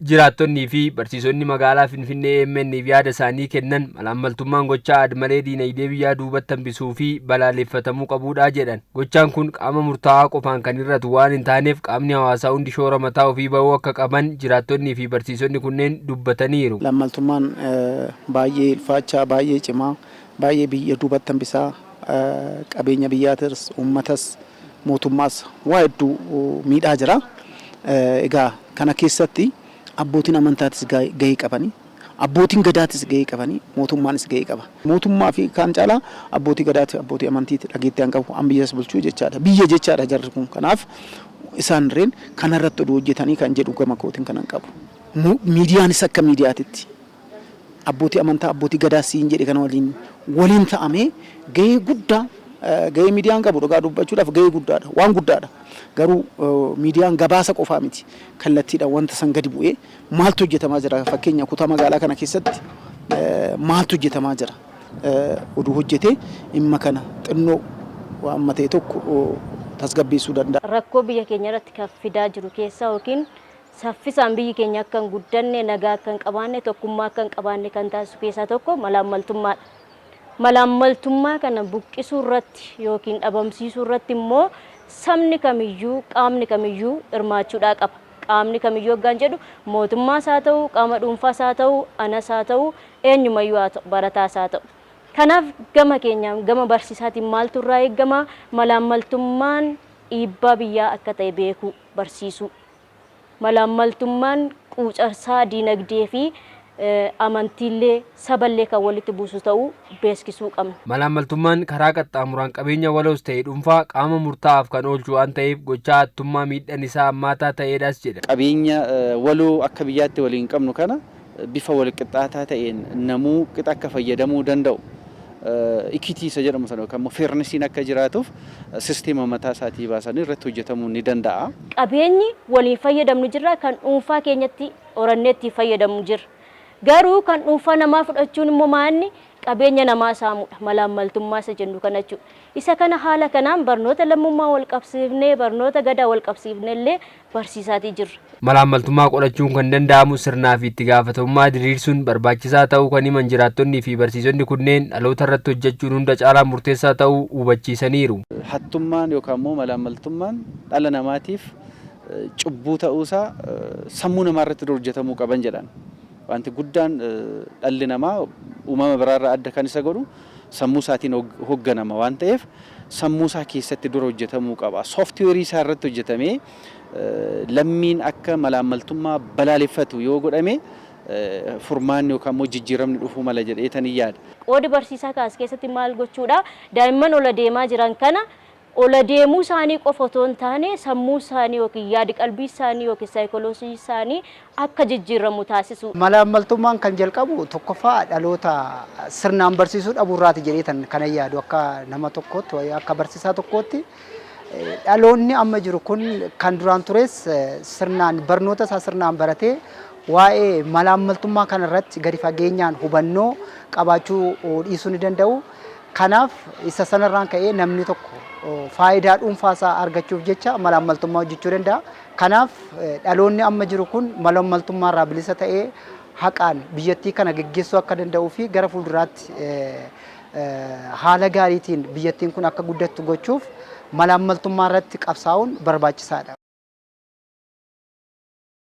Jiraattonnii fi barsiisonni magaalaa Finfinnee AMN'f yaada isaanii kennan malaammaltummaan gochaa aad-malee diinagdee biyyaa duubatti hambisuu fi balaaleffatamuu qabuudha jedhan. Gochaan kun qaama murtaa'aa qofaan kan hir'atu waan hin taaneef qaamni hawaasaa hundi shoora mataa ofii bahuu akka qaban jiraattonnii fi barsiisonni kunneen dubbataniiru. Malaammaltummaan baay'ee ulfaachaa, baay'ee cimaa, baay'ee biyya duubatti hambisaa, qabeenya biyyaatis, uummatas, mootummaas waa hedduu miidhaa jira. Egaa kana keessatti abbootiin amantaatis gahee qabani. Abbootiin gadaatis gahee qabani. Mootummaanis gahee qaba. Mootummaa fi kaan caalaa abbootii gadaati, abbootii amantiiti dhageettii an qabu an biyyas bulchuu jechaadha. Biyya jechaadha jarri kun. Kanaaf isaan irreen kanarratti oduu hojjetanii kan jedhu gama kootiin kanan qabu. Miidiyaanis akka miidiyaatitti abbootii amantaa, abbootii gadaa siin jedhe kana waliin waliin ta'amee gahee guddaa, gahee miidiyaan qabu dhugaa dubbachuudhaaf gahee guddaadha, waan guddaadha. Garuu miidiyaan gabaasa qofaa miti, kallattiidhaan wanta san gadi bu'ee maaltu hojjetamaa jira, fakkeenya kutaa magaalaa kana keessatti maaltu hojjetamaa jira, oduu hojjetee dhimma kana xinnoo waan ta'e tokko tasgabbeessuu danda'a. Rakkoo biyya keenya irratti kan fidaa jiru keessaa yookiin saffisaan biyyi keenya akka hin guddanne, nagaa akka hin qabaanne, tokkummaa akka hin qabaanne kan taasisu keessaa tokko malaammaltummaadha. Malaammaltummaa kana buqqisuu irratti yookiin dhabamsiisuu irratti immoo sabni kamiyyuu, qaamni kamiyyuu hirmaachuudhaa qaba. Qaamni kamiyyuu hoggaan jedhu mootummaas haa ta'u, qaama dhuunfaas haa ta'u, anas haa ta'u, eenyumayyuu haa ta'u, barataas haa ta'u. Kanaaf gama keenyaan, gama barsiisaatiin maaltu irraa eegama? Malaammaltummaan dhiibbaa biyyaa akka ta'e beekuu, barsiisuu. Malaammaltummaan quucarsaa diinagdee fi amantiillee saballee kan walitti buusu ta'uu beeksisuu qabna. Malaammaltummaan karaa qaxxaamuraan qabeenya waloos ta'e dhuunfaa qaama murtaa'aaf kan oolchu waan ta'eef gochaa hattummaa miidhaan isaa hammaataa ta'edhas jedha. Qabeenya waloo akka biyyaatti waliin qabnu kana bifa walqixxaataa ta'een namuu qixa akka fayyadamuu danda'u, equity isa jedhamu sana yookaan immoo fairnessiin akka jiraatuuf sisteema mataa isaatii baasanii irratti hojjetamuu ni danda'a. Qabeenyi waliin fayyadamnu jirra, kan dhuunfaa keenyatti horannee ittiin fayyadamnu jirra. Garuu kan dhuunfaa namaa fudhachuun immoo maanni qabeenya namaa saamudha. Malaammaltummaa isa jennu kana jechuudha. Isa kana haala kanaan barnoota lammummaa wal qabsiifnee, barnoota gadaa wal qabsiifnee illee barsiisaatii jirra. Malaammaltummaa qolachuun kan danda'amu sirnaa fi itti gaafatamummaa diriirsuun barbaachisaa ta'uu kan himan jiraattonnii fi barsiisonni kunneen dhaloota irratti hojjechuun hunda caalaa murteessaa ta'uu hubachiisaniiru. Hattummaan yookaan immoo malaammaltummaan dhala namaatiif cubbuu ta'uusaa sammuu namaa irratti hojjetamuu qaban jedhan. Wanti guddaan dhalli namaa uumama biraarraa adda kan isa godhu sammuu isaatiin hoogganama waan ta'eef sammuu isaa keessatti dura hojjetamuu qaba. Sooftiweerii isaa irratti hojjetamee lammiin akka malaammaltummaa balaaleffatu yoo godhame furmaanni yookaan immoo jijjiiramni dhufuu mala jedhee tan yaada. Qoodi barsiisaa kaas keessatti maal gochuudha? Daa'imman ola deemaa jiran kana ola deemuu isaanii qofa otoo hin taane sammuu isaanii yookiin yaadi qalbii isaanii yookiin saayikooloojii isaanii akka jijjiiramu taasisu. Malaammaltummaan kan jalqabu tokkoffaa dhaloota sirnaan barsiisuu dhabuurraati jedhee tan kana yaadu akka nama tokkootti, akka barsiisaa tokkootti. Dhaloonni amma jiru kun kan duraan tures sirnaan barnoota isaa sirnaan baratee waa'ee malaammaltummaa kanarratti gadi fageenyaan hubannoo qabaachuu dhiisuu ni danda'u. Kanaaf isa sanarraan ka'ee namni tokko faayidaa dhuunfaa isaa argachuuf jecha malaammaltummaa hojjechuu danda'a. Kanaaf dhaloonni amma jiru kun malaammaltummaa irraa bilisa ta'ee haqaan biyyattii kana geggeessuu akka danda'uu fi gara fuulduraatti haala gaariitiin biyyattiin kun akka guddattu gochuuf malaammaltummaa irratti qabsaa'uun barbaachisaadha.